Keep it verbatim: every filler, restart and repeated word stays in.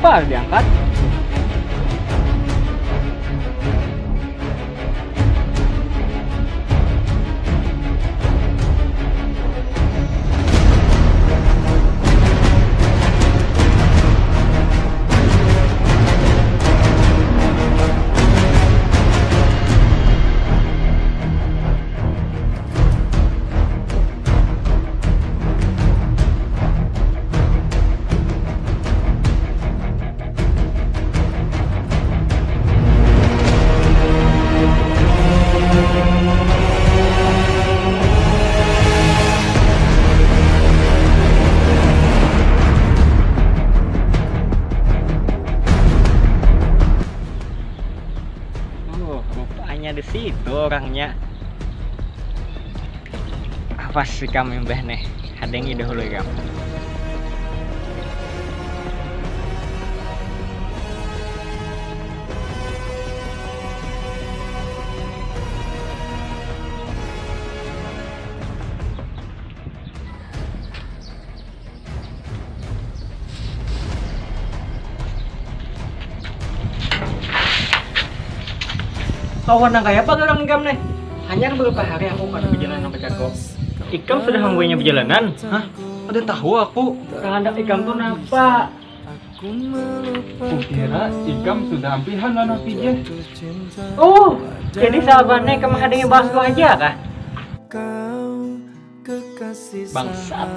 Apa diangkat? Oh, rupanya di situ orangnya. Awas ikam imbah nih, hadangi dahulu ikam. Kawan nang kaya apa garang ikam nih? Hanyar beberapa hari aku kada bejalanan nang pacarku. Ikam sudah mambuainya bejalanan? Hah? Kada tahu aku. Kahandak ikam tu napa? Kukira ikam sudah ampihan lawan P J. Oh, jadi sahabatnya ikam hadangi bahas haja kah? Bangsat.